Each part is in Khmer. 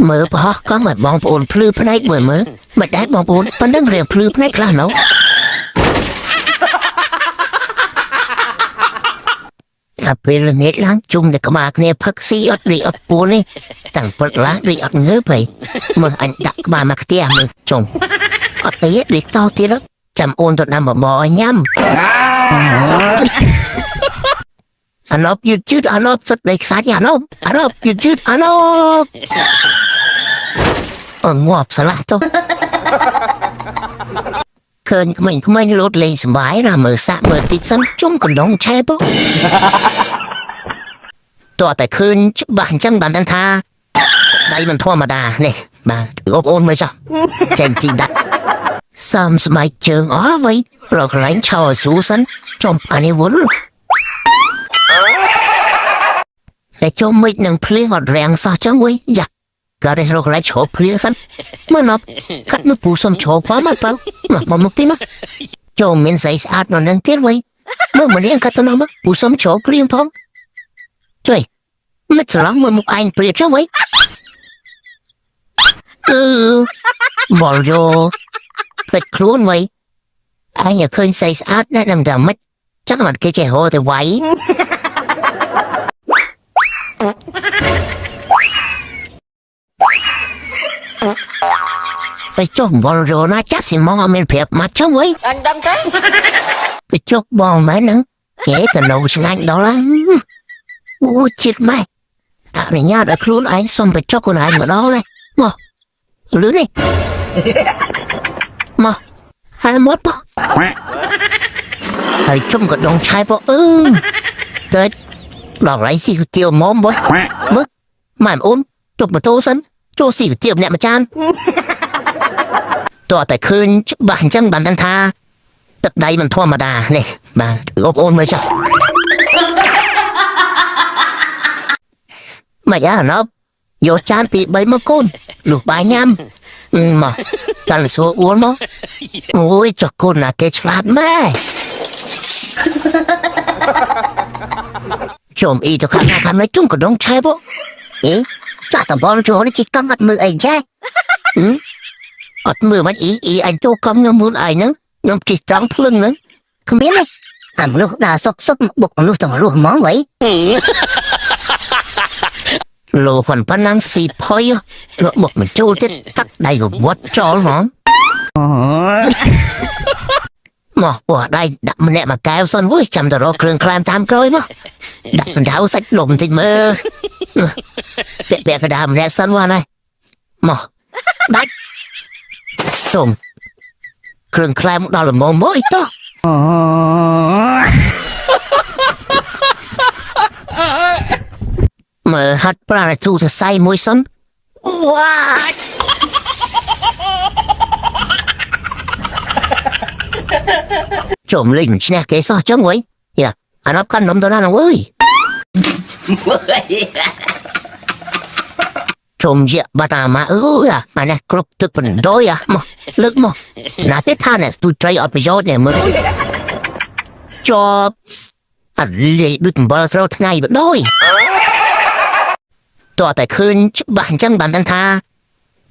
មើលប្រហោះកង់ឲ្យបងប្អូនភ្លឺភ្នែកមួយមើលមិនដែរបងប្អូនប៉ុណ្ណឹងរៀងភ្លឺភ្នែកខ្លះណូអាពេលល្ងាចឡើងជុំតែក្បាលគ្នាផឹកស៊ីអត់រីអត់ពួននេះតាំងព្រឹកឡើងរីអត់ងើបហីមើលអញដាក់ក្បាលមកខ្ទះមើលជុំអត់អីរីតទៀតចាំអូនទៅដាំបបរឲ្យញ៉ាំអាណប់យឺតយឺតអាណប់សិតលេខខ្សាច់អាណប់អាណប់យឺតយឺតអាណប់អងាប់ស្លាស់ទៅឃើញក្មេងៗលោតលេងសប្បាយណាមើលសាក់មើលតិចសិនជុំកណ្ដងឆែបតើតែឃើញច្បាស់អញ្ចឹងបានដឹងថាដៃមិនធម្មតានេះបាទបងប្អូនមើលចុះចេញពីដាក់សាមស្បែកជើងអស់វៃរកកន្លែងឆោឲ្យស្រួលសិនចំអានេះវល់តែជុំមិននឹងភ្លៀងអត់រាំងសោះចឹងវៃយ៉ាក៏រកកន្លែងឈប់ភ្លៀងសិនមើលណប់កាត់មើលពូសុំឈប់ផងមកបើមកមកទីមកចូលមានស្អីស្អាតនៅនឹងទៀតវៃមើលម្នាក់កាត់ទៅណមកពូសុំឈប់ភ្លៀងផងជួយមិនច្រឡំមួយមុខឯងព្រាចុះវៃអឺបលយោផ្លេចខ្លួនវៃឯងឃើញស្អីស្អាតណាស់នឹងតែមិនចឹងមិនគេចេះហៅទៅវៃไปចុះបលយោណាចាស់ស៊ីម៉ងអត់មានប្រាប់មកចឹងវៃ អញដឹងទេ ទៅចុះបងម៉ែហ្នឹងគេទៅនៅឆ្ងាញ់ដល់ហ្នឹងអូជាតិម៉ែអនុញ្ញាតឲ្យខ្លួនឯងសុំទៅចុះខ្លួនឯងម្ដងនេះមកលឿននេះមកហើយមកបហើយជុំក៏ដងឆាយបអឺទៅដល់ឡៃស៊ីគុយទាវមុំបមើលម៉ែអូនជប់ម៉ូតូសិនចូលស៊ីគុយទាវម្នាក់មួយចានតើតែឃើញច្បាស់អញ្ចឹងបានដឹងថាទឹកដៃមិនធម្មតានេះបាទបងប្អូនមើលចុះមកយ៉ាណប់យកចានពី3មកកូនលុះបាយញ៉ាំមកកាន់សួរអួនមកអូយចុះកូនណាគេឆ្លាតម៉ែជុំអ៊ីទៅខាងណាខាងនេះជុំក៏ដងឆែបអីចាស់តំបន់ចូលនេះជីកង់អត់មើលអីចេះអត់មើលមិនអ៊ីអ៊ីអញចូលកំខ្ញុំមើលឯងហ្នឹងខ្ញុំជិះត្រង់ភ្លឹងហ្នឹងគ្មានទេអាមនុស្សដើរសុកសុកបុកមនុស្សទាំងរស់ហ្មងវ៉ៃលោផនប៉ុណ្ណឹងស៊ីផុយលក់បុកមិនចូលទៀតកាត់ដៃរវត្តចោលហ្មងមកបោះដៃដាក់ម្នាក់មួយកែវសិនវ៉ុយចាំទៅរកគ្រឿងក្លែមតាមក្រោយមកដាក់កណ្ដៅសាច់លំតិចមើលពាក់ពាក់កណ្ដាលម្នាក់សិនវ៉ាណាមកដាច់សុំគ្រឿងក្លែមដល់ល្មមមួយតោះមើលហាត់ប្រាណទូសរសៃមួយសិនវ៉ាជុំលេងឈ្នះគេសោះចឹងវ៉ៃយ៉ាអានប់កាន់នំទៅណាហ្នឹងអើយជុំជាបាត់អាម៉ាអើយអានេះគ្រប់ទឹកបណ្ដោយអាមកលើកមកណាទេថានេះស្ទូត្រីអត់ប្រយោជន៍នេះមើលជាប់អត់លេដូចអំបិលត្រូវថ្ងៃបណ្ដោយតើតែឃើញច្បាស់អញ្ចឹងបានដឹងថា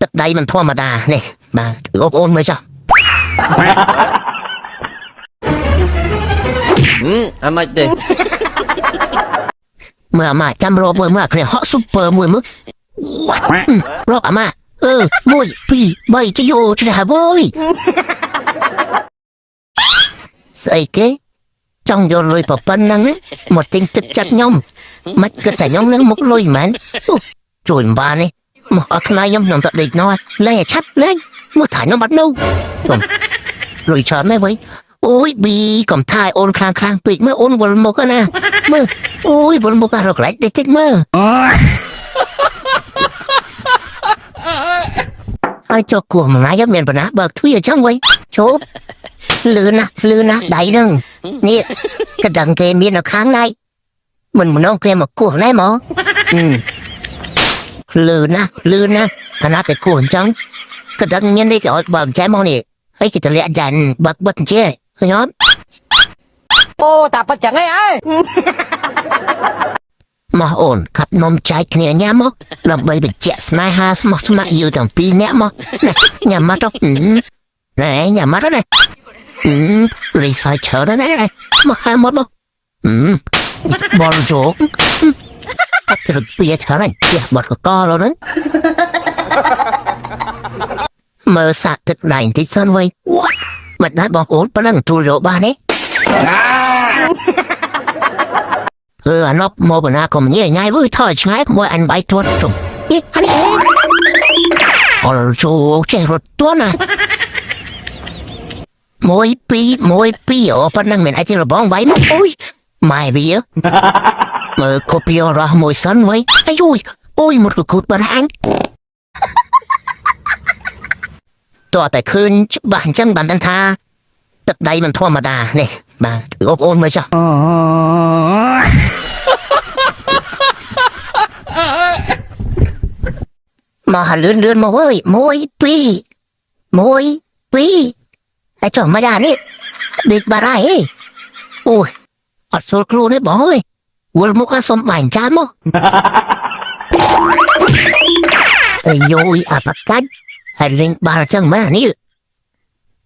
ទឹកដៃមិនធម្មតានេះបាទបងប្អូនមើលចុះ អាម៉េចទេ មើលអាម៉ាចាំរកមួយមើលគ្នាហក់ស៊ុបពើមួយមើលរកអាម៉ាអឺ1 2 3ជយោឆ្នេះហើយវើយស្អីគេចង់យកលុយប៉ុណ្ណឹងមកទិញទឹកចិត្តខ្ញុំមិនគិតតែខ្ញុំនឹងមុខលុយមែនជួយមិនបានទេមកអត់ខ្លាយខ្ញុំខ្ញុំទៅដេកណោះលេងឲ្យឆាប់លេងមកถ่ายខ្ញុំបាត់នោះជុំលុយច្រើនមែនវើយអូយប៊ីកុំថាយអូនខ្លាំងខ្លាំងពេកមើលអូនវល់មុខណាមើលអូយវល់មុខរកកន្លែងដេកតិចមើលហើយចុះគោះមួយថ្ងៃមានបណ្ណាបើកទ្វារអញ្ចឹងវើយជប់លឿនណាស់លឿនណាស់ដៃនឹងនេះកដឹងគេមាននៅខាងណៃមិនម្ដងគេមកគោះណែមកលឿនណាស់លឿនណាស់អាណាគេគោះអញ្ចឹងកដឹងមាននេះគេឲ្យបើកចែមកនេះហើយគេតម្លាក់ចានបើកបិទអញ្ចេះឃើញអត់ អូតាប៉ិតចឹងឯងអើយ មកអូនខាប់នំចែកគ្នាញ៉ាំមកដើម្បីបញ្ជាក់ស្នេហាស្មោះស្ម័គ្រយូរទាំងពីរនាក់មកណាញ៉ាំមកទៅណែញ៉ាំមកទៅណាអឺរីសៃច្រើនណាស់មកហាមកមកអឺបលជោកអត់ត្រឹកពីច្រើនជាបត់កកលហ្នឹងមើលសាក់ទឹកដៃបន្តិចសិនវិញ What? មិនដែរបងប្អូនប៉ុណ្ណឹងទូលយកបានទេអឺអាណប់មកបណ្ណាក៏ញ៉ៃញ៉ៃវើថយឆ្ងាយក្មួយអញបាយទាត់ជុំអីអានេះអល់ជោចេះរត់ទាន់ណាមួយពីរមួយពីរអូប៉ុណ្ណឹងមិនអាចរបងໄວមកអូយម៉ែវាមើលកូពីរ៉ាមួយសិនវិញអាយយអូយមកគូតបាត់អញតើតែឃើញច្បាស់អញ្ចឹងបានដឹងថាទឹកដៃមិនធម្មតានេះបាទអូបអូនមើលចុះមកលឿនលឿនមកវើយមួយពីរមួយពីរហើយចុះមកយ៉ានេះដេកបារ៉ៃអូយអត់ស្រួលខ្លួនទេបងអើយវល់មុខសុំបាញ់ចានមកអាយយអាបកាច់ហើយលេងបាល់ចឹងមែននេះ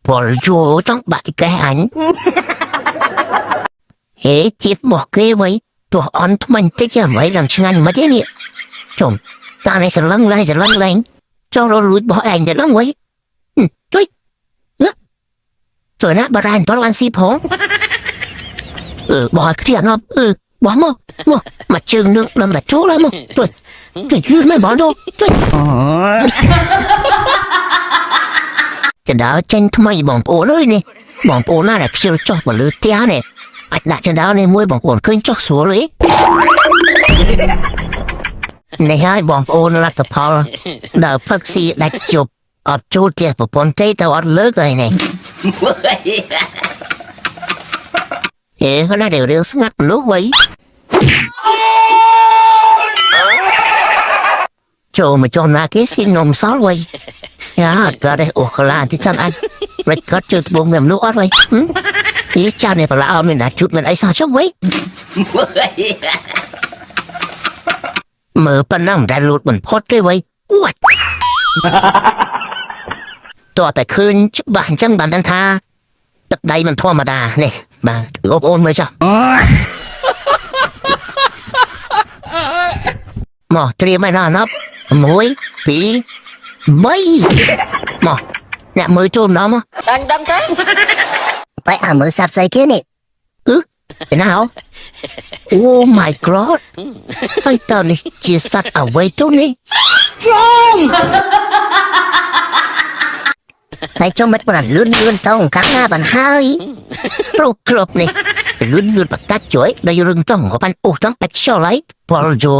ពលជួចង់បាក់កេះអញហេជាតិមកគេវិញទោះអន់ថ្មិញតិចអ្វីឡើងឆ្ងាញ់មិនទេនេះជុំតានេះស្រឡឹងឡើងស្រឡឹងឡើងចង់រលួចបោះឯងទៅឡើងវិញជួយជួយណាបារាញ់តបានស៊ីផងអឺបោះគ្នាណប់អឺបោះមកមកមកជើងនឹងនឹងតែចូលហើយមកជួយជួយយឺមិនបងជួយចណ្ដាលចេញថ្មីបងប្អូនអើយនេះបងប្អូនណាដែលខ្ជិលចុះមកលើផ្ទះនេះអាចដាក់ចណ្ដាលនេះមួយបងប្អូនឃើញចុះស្រួលអីនេះហើយបងប្អូនលទ្ធផលដល់ផឹកស៊ីដាច់ជប់អត់ចូលផ្ទះប្រពន្ធទេទៅអត់លើកហើយនេះហេណាដែលរឿងស្ងាត់មនុស្សវៃចូលមកចុះណាគេស៊ីនំសល់វៃយ៉ាអត់ក៏ដែរអូខ្លាទីចាំអញរត់កាត់ជើត្បូងមនុស្សអត់វៃអីចានេះប្រឡាអត់មានណាជូតមិនអីសោះចុះវៃមើលប៉ុណ្ណឹងដែលលូតមិនផុតទេវៃអួតតើតែឃើញច្បាស់អញ្ចឹងបានដឹងថាទឹកដៃមិនធម្មតានេះបាទអូបអូនមើលចុះមកត្រៀមឲ្យណាណាប់1 2 3មកអ្នកមើលចូលម្ដងមក អញដឹងទេ បែអាមើលសាប់ស្អីគេនេះអឺឯណាហ៎ Oh my god ហើយតើនេះជាសត្វអ្វីទៅនេះហើយចុះមិនបានលឿនលឿនទៅកាំងណាបានហើយប្រូក្របនេះលឿនលឿនបកាច់ជួយដល់រឿងតង់ក៏បានអូសតង់បាច់ខ្យល់ហើយពលជោ